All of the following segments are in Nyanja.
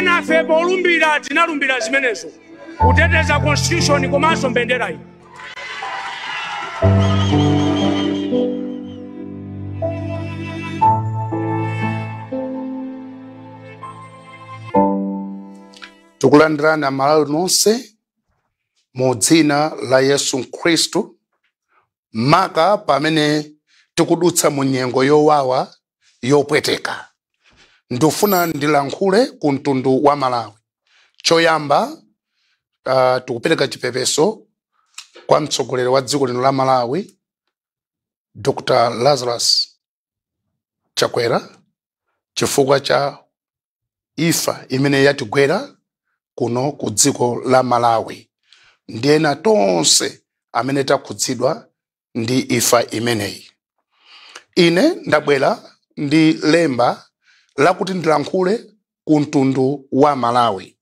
Enafe polumbira tinalumbira zimenezo kuteteza constitution komanso mbendera iyi. Tikulandirani Malawi nonse mu dzina la Yesu Khristu, maka pamene tikudutsa mu nyengo yowawa yopweteka. Ndifuna ndilankhule ku mtundu wa Malawi. Choyamba, tikupereka chipepeso kwa mtsogoleri wa dziko lino la Malawi, Dr. Lazarus Chakwera, chifukwa cha imfa imene yatigwera kuno ku dziko la Malawi. Ndiyena tonse amene takhudzidwa ndi imfa imeneyi. Ine ndabwera ndi lemba lakuti ndilankhule ku mtundu wa Malawi.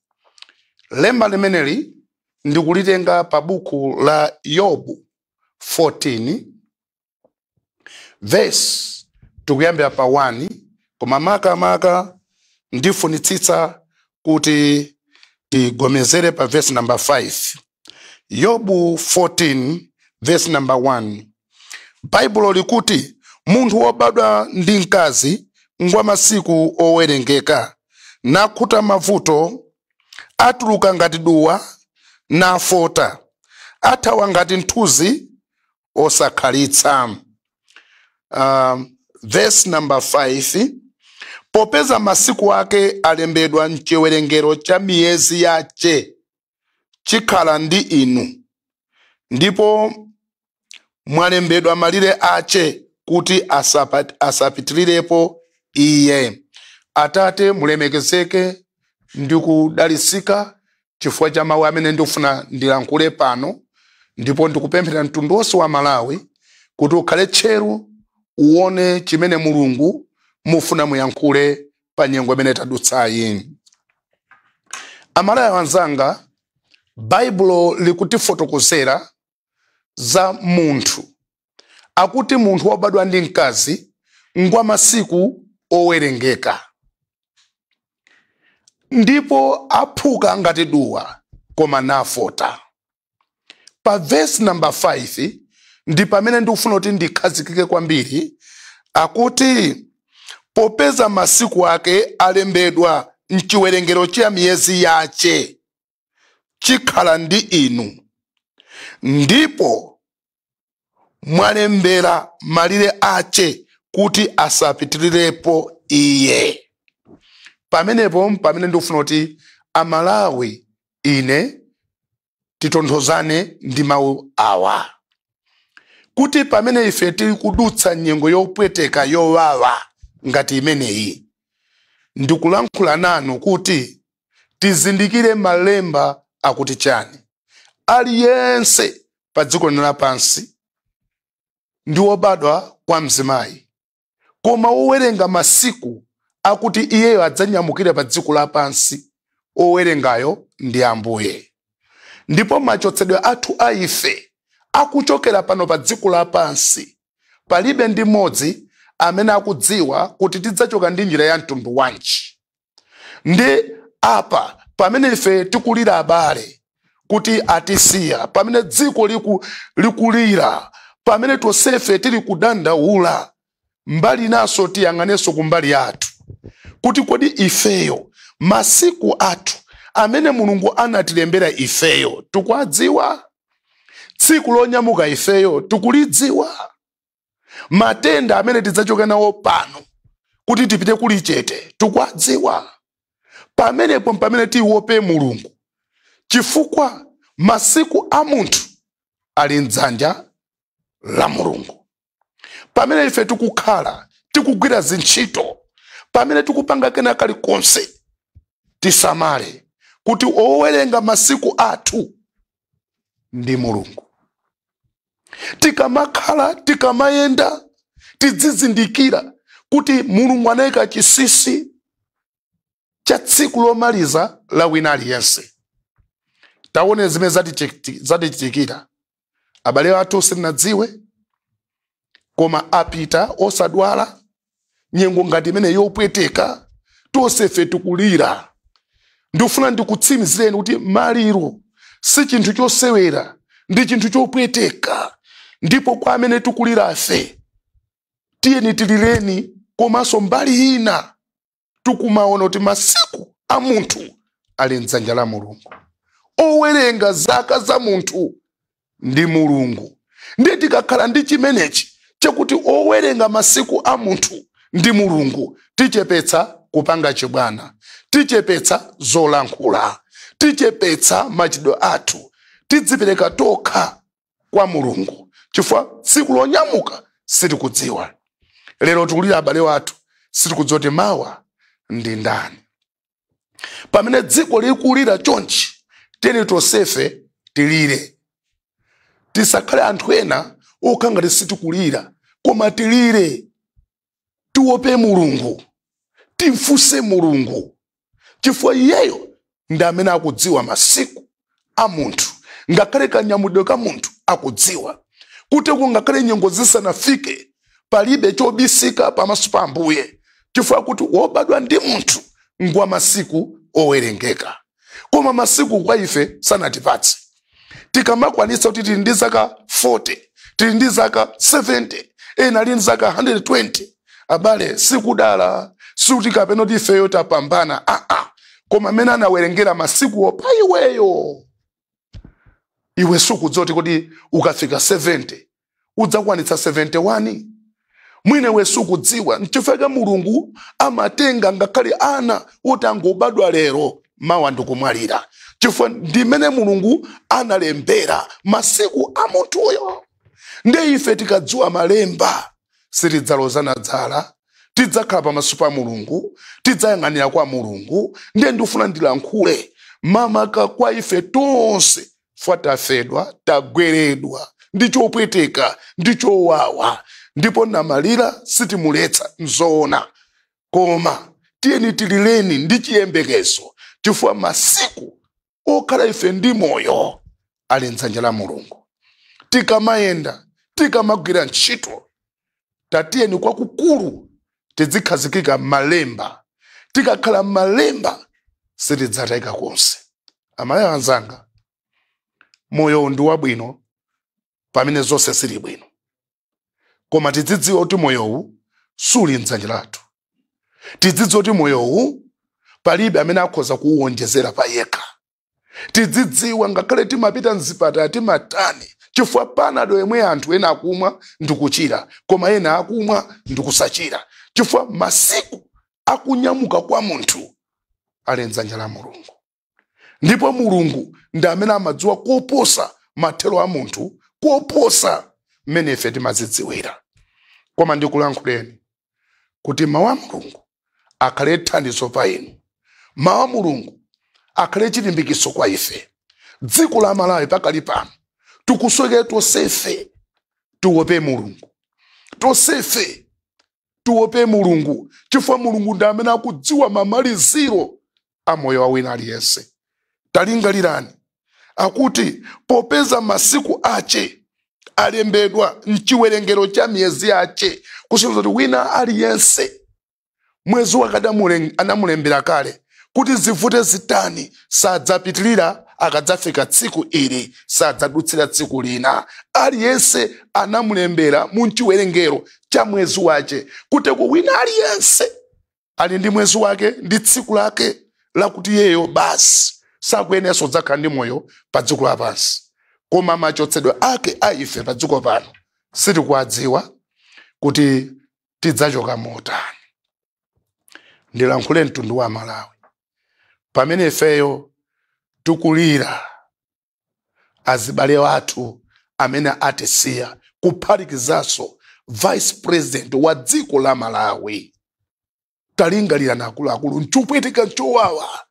Lemba limeneli ndikulitenga pa buku la Yobu 14 verse tikuyambira pa 1, koma makamaka ndifunitsitsa kuti tigomezere pa verse number 5. Yobu 14 verse number 1. Baibulo likuti munthu wobadwa ndi mkazi ngwa masiku owerengeka, nakhuta mavuto, atuluka ngati duwa, nafota, athawa ngati nthuzi osakhalitsa. Verse number 5. Popeza masiku ake alembedwa mchiwerengero cha miyezi yache, chikhala ndi inu, ndipo mwalembedwa malire ache kuti asapitirirepo iye. Atate, mulemekezeke ndi kudalitsika chifukwa cha mawu amene ndikufuna ndilankhule pano, ndipo ndikupemphera mtundu wonse wa Malawi kuti ukhale tcheru, uone chimene Mulungu mufuna muyankhule pa nyengo imene tadutsayi. Amalawi anzanga, Baibulo likutifotokozera za munthu. Akuti munthu wobadwa ndi mkazi ngwa masiku owerengeka, ndipo aphuka ngati duwa, koma nafota. Pa verse number 5 ndi pamene ndikufuna kuti ndikhazikike kwambiri. Akuti popeza masiku ake alembedwa mchiwerengero cha miyezi yache, chikhala ndi inu, ndipo mwalembera malire ache kuti asapitirirepo iye. Pamenepo pamene ndikufuna kuti Amalawi ine titonthozane ndi mawu awa, kuti pamene ife tili kudutsa nyengo yopweteka yowawa ngati imeneyi, ndikulankhula nanu kuti tizindikire malemba akuti chani. Aliyense pa dziko lino lapansi ndi wobadwa kwa mzimayi, koma wowerenga masiku akuti iyeyo adzanyamukira pa dziko lapansi, owerengayo ndi Ambuye. Ndipo machotsedwe athu a ife akuchokera pano pa dziko lapansi, palibe ndi mmodzi amene akudziwa kuti tidzachoka ndi njira ya mtundu wanji. Ndi apa pamene ife tikulira abale kuti atisiya, pamene dziko likulira, pamene tonsefe tili kudandaula, mbali naso tiyang'anenso kumbali yathu kuti kodi ifeyo masiku athu amene Mulungu anatilembera ifeyo tikuwadziwa? Tsiku lonyamuka ifeyo tikulidziwa? Matenda amene tidzachoka nawo pano kuti tipite kuli chete tikuwadziwa? Pamenepo pamene tiwope Mulungu, chifukwa masiku a munthu ali mdzanja la Mulungu. Pamene ife tikukhala tikugwira zintchito, pamene tikupanga kena kalikonse, tisamale kuti owerenga masiku athu ndi Mulungu. Tikamakhala, tikamayenda, tidzizindikira kuti Mulungu anayika chinsinsi cha tsiku lomaliza la wina aliyense. Taone zimene zatichitikira. Abale athu sitinadziwe, koma apita osadwala, nyengo ngati imene yopweteka, tonsefe tikulira. Ndikufuna ndikutsimikizireni kuti maliro si chinthu chosewera, ndi chinthu chopweteka. Ndipo kwa amene tikulira afe, tiyeni tilireni, komanso mbali ina tikumaona kuti masiku a munthu ali mdzanja la Mulungu. Owerenga zaka za munthu ndi Mulungu. Ndiye tikakhala ndi chimenechi chakuti owerenga masiku a munthu ndi Mulungu, tichepetsa kupanga chibwana, tichepetsa zolankhula, tichepetsa machidwe athu, tidzipereka tokha kwa Mulungu, chifukwa tsiku lonyamuka sitikudziwa. Lero tikulira abale wathu, sitikudziwa kuti mawa ndi ndani. Pamene dziko likulira chonchi, tiyeni tonsefe tilire. Tisakhale anthu ena okha ngati sitikulira, koma tilire, tiope Mulungu, timfunse Mulungu, chifukwa iyeyo ndi amene akudziwa masiku a munthu. Ngakhale kanyamudwe ka munthu akudziwa, kuti kungakhale nyengo zisanafike, palibe chobisika pamaso pa Ambuye, chifukwa kuti wobadwa ndi munthu ngwa masiku owerengeka. Koma masiku kwa ife sanatipatse. Tikamakwanitsa kuti tili ndi zaka 40, tili ndi zaka 70, ena ali ndi zaka 120, abale, sikudala, sikuti kapena kuti ifeyo tapambana, koma amene anawerengera masikuwo pa iweyo, iwe sukudziwa kuti ukafika 70 udzakwanitsa 71. Mwine we sukudziwa. Nchifukwa Mulungu amatenga ngakhale ana oti angobadwa lero, mawa ndikumwalira, chifukwa ndimene Mulungu analembera masiku a munthuyo. Ndiye ife tikadziwa malemba, sitidzalozana dzala, tidzakhala pamaso pa Mulungu, tidzayang'anira kwa Mulungu. Ndiye ndifuna ndilankhule mamaka kwa ife tonse, fwa tafedwa, tagweredwa ndi chopweteka ndi chowawa, ndipo namalira sitimuletsa, nzoona. Koma tiyeni tilireni ndi chiyembekezo, chifukwa masiku okhala ife ndi moyo ali mdzanja la Mulungu. Tikamayenda, tikamagwira ntchito, tatiyeni kwakukulu tidzikhazikika malemba. Tikakhala malemba sitidzatayika konse. Amayi anzanga, moyo ndi wabwino pamene zonse zili bwino, koma tidzidziwa kuti moyowu suli mdzanja lathu. Tidzidziwa kuti moyowu palibe amene akhoza kuwonjezera pa yekha. Tidzidziwa ngakhale timapita mzipatala timatani, chifukwa panado yemwe anthu ena akumwa ndikuchira, koma ena akumwa ndikusachira, chifukwa masiku akunyamuka kwa munthu ali mdzanja la Mulungu. Ndipo Mulungu ndi amene amadziwa koposa mathero a munthu, koposa mmene ife timazidziwira. Koma ndikulankhuleni kuti mawu a Mulungu akhale thandizo pa inu, mawu a Mulungu akhale chilimbikiso kwa ife. Dziko la Malawi pakali pano tikusweke tonsefe tiope Mulungu, tonsefe tiope Mulungu, chifukwa Mulungu ndi amene akudziwa mamaliziro a moyo wa wina aliyense. Talingalirani, akuti popeza masiku ache alembedwa mchiwerengero cha miyezi yache, kusonyeza kuti wina aliyense mwezi wakati anamulembera kale kuti zivute zitani sadzapitilira, akadzafika tsiku ili sadzadutsira tsiku lina. Aliyense anamulembera mu chiwerengero cha mwezi wache, kuteko wina aliyense ali ndi mwezi wake ndi tsiku lake lakuti yeyo basi sakuyeneranso kudzakhala ndi moyo pa dziko lapansi. Koma machotsedwe ake a ife pa dziko pano sitikuwadziwa kuti tidzachoka motani. Ndilankhule mtundu wa Malawi pamene ifeyo tikulira azibale athu amene atisiya, kuphatikizanso vice president wa dziko la Malawi. Talingalira na akuluakulu, nchopweteka nchowawa,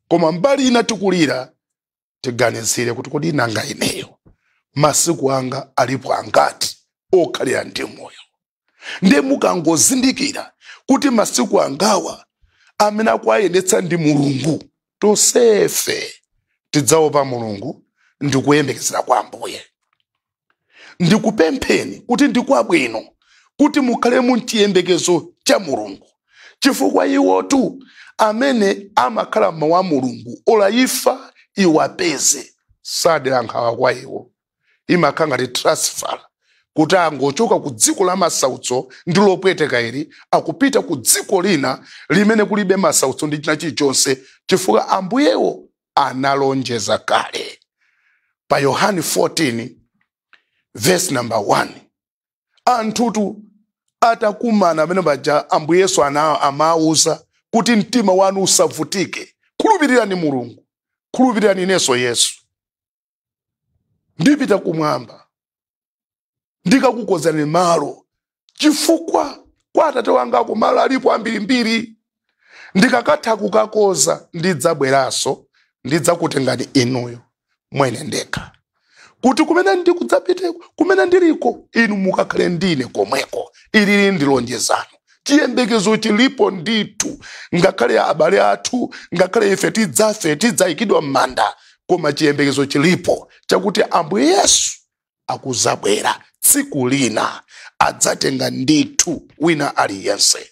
koma mbali ina tikulira tiganizire kuti kodi nanga ineyo masiku anga alipo angati okhalira ndi moyo. Ndiye mukangozindikira kuti masiku angawa amene akuwayendetsa ndi Mulungu, tonsefe tidzaopa Mulungu ndikuyembekezera kwa Ambuye. Ndikupempheni kuti ndikwabwino kuti mukhale mu chiyembekezo cha Mulungu, chifukwa iwotu Amene amakhala mawu a Mulungu ola ifa iwapeze sadera nkhawa kwa iwo, imakhala ngati transfer kuti angochoka ku dziko la masautso ndi lopweteka ili akupita ku dziko lina limene kulibe masautso ndi china chilichonse, chifukwa ambuyewo analonjeza kale. Pa Yohane 14 verse number 1, anthutu atakumana amene paja ambuye Yesu amawuza kuti mtima wanu usavutike, khulupirirani Mulungu, khulupirirani inenso Yesu, ndipita kumwamba ndikakukonzerani malo, chifukwa kwa Atate wangako malo alipo ambirimbiri, ndikakatha kukakoza ndidzabweranso ndidzakutengani inuyo mwene ndekha, kuti kumene ndikudzapiteko, kumene ndiliko, inu mukakhale ndine komweko. Ilili ndi lonjezano, chiyembekezo chilipo ndithu. Ngakhale abale athu, ngakhale ife tidzafe, tidzayikidwa m'manda, koma chiyembekezo chilipo chakuti ambuye Yesu akuzabwera tsiku lina, adzatenga ndithu wina aliyense.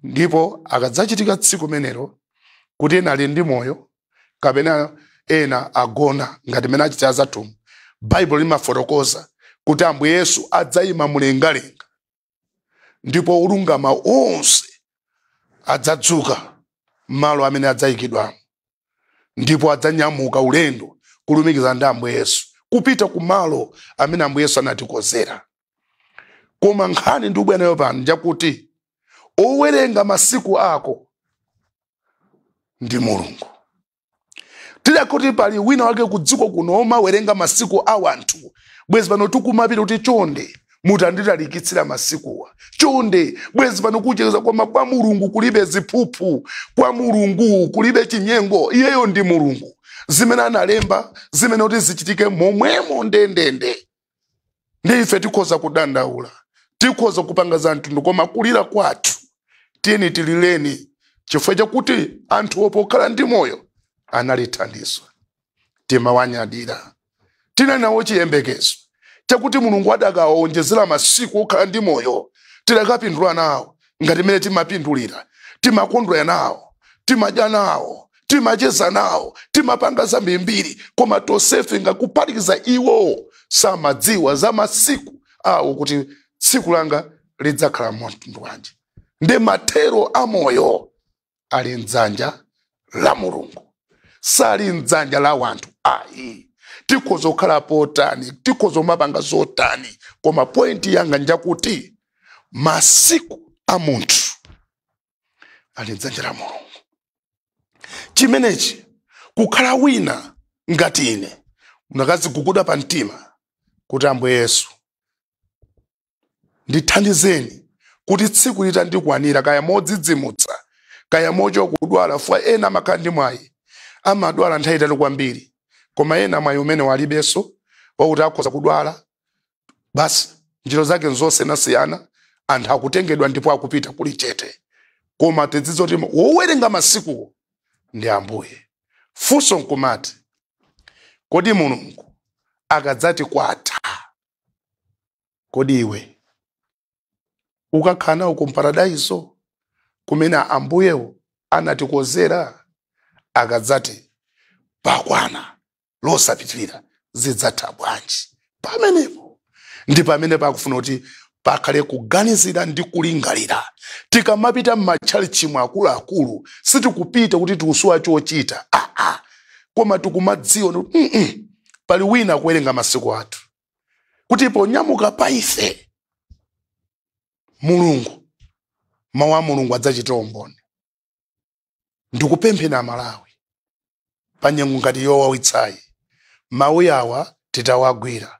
Ndipo akadzachitika tsiku menelo kuti ena ali ndi moyo kapena ena agona ngati mene achita azathumu, Baibulo limafotokoza kuti ambuye Yesu adzayima mlengalenga ndipo olungama onse adzadzuka malo amene adzayikidwamo, ndipo adzanyamuka ulendo kulumikiza ndi ambuye Yesu kupita kumalo amene ambuye Yesu anatikozera. Koma nkhani ndi ubwenayo pano njakuti owerenga masiku ako ndi Mulungu. Tidakuti pali wina wake ku dziko kuno omawerenga masiku a wanthu, bwezi pano tikumapita kuti chonde mutanditalikitsira masikuwa, chonde bwezi pano kucheza. Koma kwa Mulungu kulibe ziphuphu, kwa Mulungu kulibe chinyengo. Iyeyo ndi Mulungu, zimene analemba zimene kuti zichitike momwemo ndendende. Ndi ife tikhoza kudandaula, tikhoza kupanga za mtundu, koma kulira kwathu tiyeni tilileni chifukwa chakuti anthu opokhala ndi moyo analithandizwa, timawanyadira, tinali nawo chiyembekezo chakuti Mulungu adakawonjezera masiku okhala ndi moyo, tidakapindula nawo ngati mmene timapindulira, timakondwera nawo, timadya nawo, timacheza nawo, timapanga zambirimbiri. Koma tonsefe ngakuphatikiza iwo samadziwa za masiku awo kuti tsiku langa lidzakhala mtundu wanji. Ndi mathero a moyo ali mdzanja la Mulungu, sali mdzanja la wanthu ayi. Tikhoza kukhala potani, tikhoza kumapanga zotani, koma pointi yanga njakuti masiku a munthu ali mdzanja la Mulungu. Chimenechi kukhala wina ngati ine unakaziguguda pa mtima kuti ambuye Yesu ndithandizeni kuti tsiku litandikwanira, kaya modzidzimutsa kaya mochoka kudwala, fwa ena amakhala ndi mwayi amadwala nthawi itali kwambiri, koma ena mwayi umene walibenso wakuti akhoza kudwala basi njira zake nzosiyanasiyana, anthu akutengedwa ndipo akupita kuli chete. Koma tidzidziwa kuti wowerenga masikuwo ndi ambuye. Funso nkumati, kodi Mulungu akadzati kwatha, kodi iwe ukakhala nawo ku paradaiso kumene ambuyewo anatikozera? Akadzati pakwana losapitirira, zidzatha bwanji? Pamenepo ndi pamene pakufuna kuti pakhale kuganizira ndi kulingalira. Tikamapita m'matchalichi akuluakulu sitikupita kuti tikusowa chochita, koma tikumadziwa kuti pali wina kuwerenga masiku athu, kuti ponyamuka pa ife Mulungu, mawu a Mulungu adzachita umboni. Ndikupempheni Amalawi pa nyengo ngati yowawitsayi, mawu awa titawagwira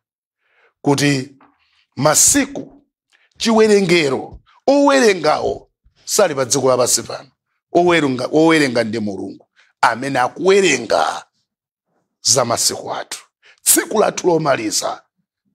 kuti masiku chiwerengero owerengawo sali pa dziko lapansi pano, owerenga ndi Mulungu amene akuwerenga za masiku athu. Tsiku lathu lomaliza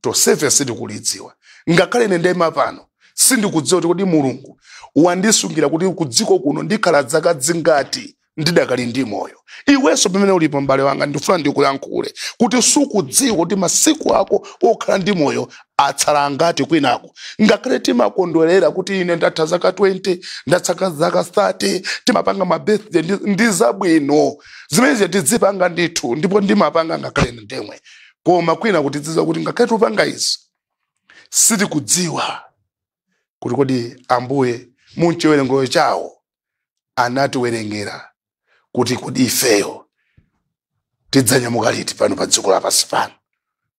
tonsefe sitikulidziwa. Ngakhale ine ndema pano sindikudziwa kuti kodi Mulungu wandisungira kuti ku dziko kuno ndikhala zaka zingati ndidakali ndi moyo. Iwenso pamene ulipo m'bale wanga, ndifuna ndikulankhule kuti sukudziwa kuti masiku ako okhala ndi moyo Atsala angati kwinako? Ngakhale timakondwerera kuti ine ndatha zaka 20, ndatsaka zaka 30, timapanga ma birthday, ndi zabwino zimenezi, tidzipanga ndithu, ndipo ndimapanga ngakhale ndemwe. Koma kwina kuti tidziwa kuti ngakhale tupanga izi, sitikudziwa kuti kodi Ambuye munchiwerengero chawo anatiwerengera kuti kodi ifeyo tidzanyamuka liti pano pa dziko lapansi pano.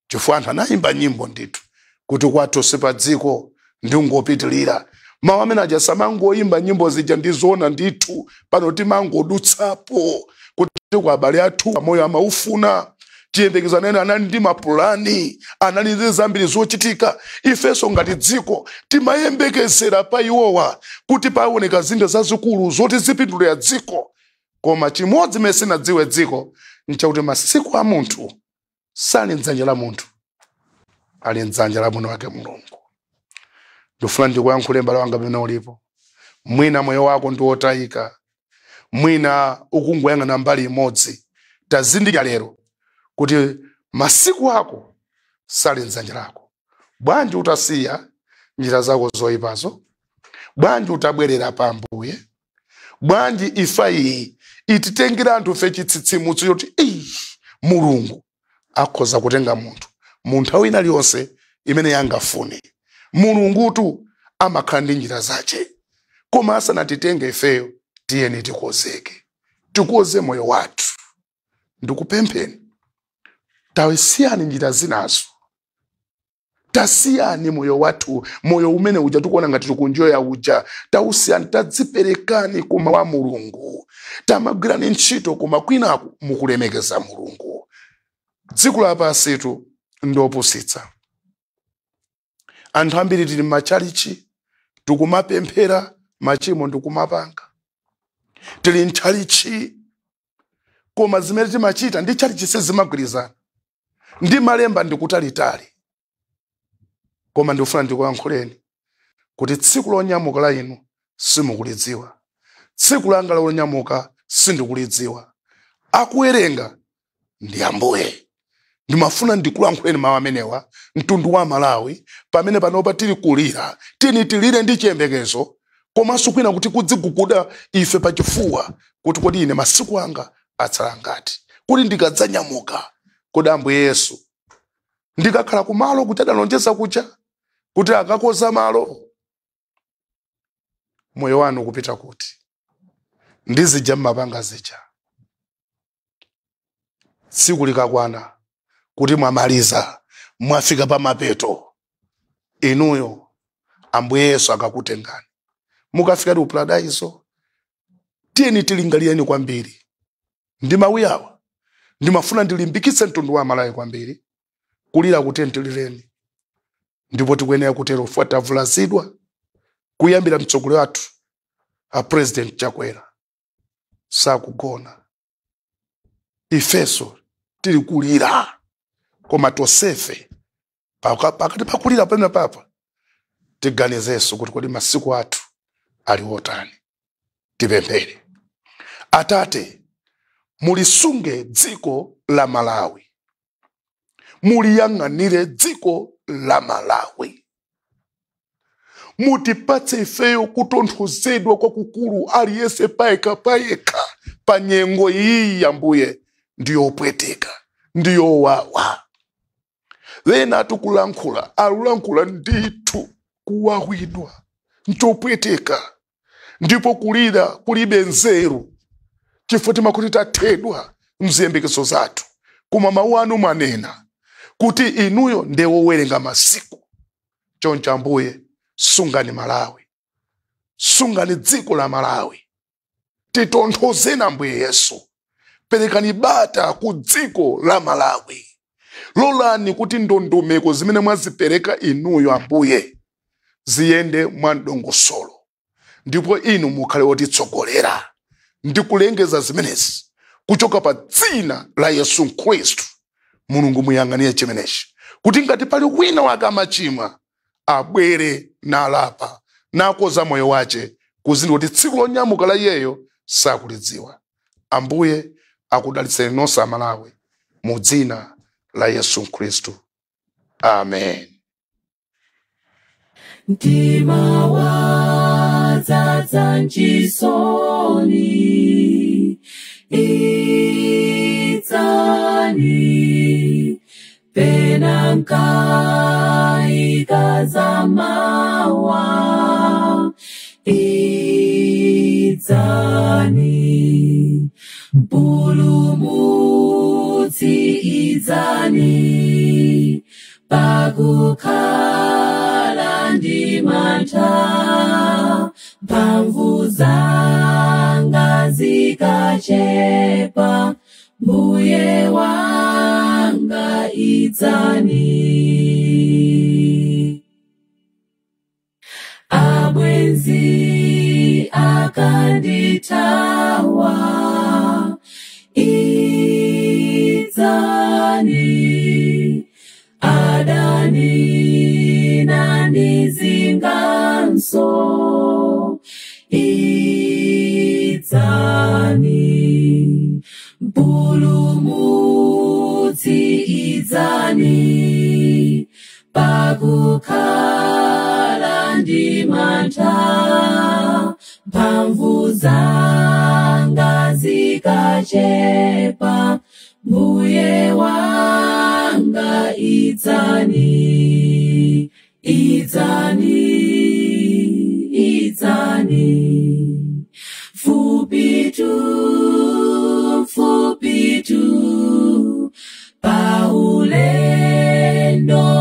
Chifukwa anthu anayimba nyimbo ndithu kuti kwathu si pa dziko, ndingopitilira. Mawu amene aja samangoyimba nyimbo zija, ndizoona ndithu. Pano timangodutsapo kuti kwa abale athu moyo amaufuna chiyembekezo, anene anali ndi mapulani, anali ndi zambiri zochitika. Ifenso ngati dziko timayembekezera pa iwowa kuti paoneka zinthu zazikulu zoti zipindulira dziko. Koma chimodzi mene sinadziwe dziko nchakuti masiku a munthu sali mdzanja la munthu, ali mdzanja la mwini wake Mulungu. Ndifuna ndikuyankhule, m'bale wanga, pamene ulipo. Mwina moyo wako ndi wotayika, mwina ukungoyang'ana mbali imodzi. Tazindikira lero kuti masiku ako sali mdzanja lako. Bwanji utasiya njira zako zoyipazo? Bwanji utabwerera pa Ambuye? Bwanji ifa iyi ititengera anthu fe chitsitsimutso choti iyi Mulungu akhoza kutenga munthu mu nthawi ina iliyonse imene yangafune. Mulungutu amakhala ndi njira zace, koma asanatitenge ifeyo, tiyeni tikozeke, tikoze moyo wathu. Ndikupempheni, tasiyani njira zinazo, tasiyani moyo wathu, moyo umene uja tikuona ngati tikunjoya uja, tausiyani, tadziperekani kuma wa Mulungu, tamagwirani ntchito, koma kwinaku mukulemekeza Mulungu. Dziko lapansitu ndopusitsa. Anthu ambiri tili m'machalichi, tikumapemphera, machimo ndikumapanga. Tili mtchalichi, koma zimene timachita ndi tchalichi sizimagwirizana ndi malemba, ndikutalitali. Koma ndikufuna ndikuyankhuleni kuti tsiku lonyamuka la inu simukulidziwa, tsiku langa lonyamuka sindikulidziwa, akuwerenga ndi Ambuye. Ndimafuna ndikulankhuleni mawu amenewa, mtundu wa Malawi, pamene panopa tili kulira. Tini tilire ndi chiyembekezo, komanso kwina kuti kudziguguda ife pachifuwa kuti kodi ine masiku anga atsala ngati, kuti ndikadzanyamuka, kodi Ambuye Yesu ndikakhala kumalo kuti adalonjeza kuja kuti akakoza malo? Moyo wanu kupita kuti ndizija mmapanga zija? Tsiku likakwana kuti mwamaliza, mwafika pa mapeto, inuyo Ambuye Yesu akakutengani, mukafika ku paradaiso? Tiyeni tilingalireni kwambiri ndi mawu awa. Ndimafuna ndilimbikitse mtundu wa Malawi kwambiri kulira kuti tilireni, ndipo tikuyenera kutero chifukwa tavulazidwa. Kuyambira mtsogoleri wathu a President Chakwera sakugona, ifeso tili kulira. Koma tonsefe pakati pakulira pamene papa, tiganizenso kuti kodi masiku athu ali otani? Tipemphere. Atate, mulisunge dziko la Malawi, muliyang'anire dziko la Malawi, mutipatse ifeyo kutonthozedwa kwakukulu, aliyense payekha payekha, pa nyengo iyi, Ambuye, ndiyopweteka, ndiyowawa. Ena tikulankhula, alulankhula ndithu kuwawidwa, nchopweteka, ndipo kulira kulibe nzeru, chifukwa timakuti tathedwa mziyembekezo zathu. Koma mawu anu mwanena kuti inuyo ndiye wowerenga masiku. Choncho Ambuye, sungani Malawi, sungani dziko la Malawi, titonthozeni Ambuye Yesu, perekani bata ku dziko la Malawi. Lolani kuti ndondomeko zimene mwazipereka inuyo, Ambuye, ziyende mwa mdongosolo, ndipo inu mukhale wotitsogolera. Ndikulengeza zimenezi kuchoka pa dzina la Yesu Khristu. Mulungu, muyang'anire chimenechi kuti ngati pali wina wake amachimwa, abwere nalapa, nakoza moyo wace, kuzindikira kuti tsiku lonyamuka la iyeyo sakulidziwa. Ambuye akudalitseni nonse Amalawi mu dzina la Yesu Khristu, amen. Mtima wadzadza nchisoni, idzani pena nkaikazamawa, idzani mpulumutsi, idzani pakukhala ndi mantha, mphamvu zanga zikachepa, mbuye wanga idzani. Abwenzi akandithawa, idzani adani nandizinganso, idzani mpulumutsi, idzani pakukhala ndi mantha, mphamvu zanga zikachepa, mbuye wanga idzani, idzani, idzani, fupitu, fupitu, paulendo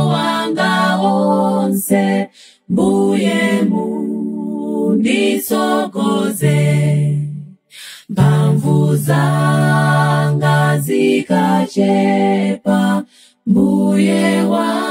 wanga onse, mbuye munditsogoze, mphamvu zanga zikachepa, mbuye wanga.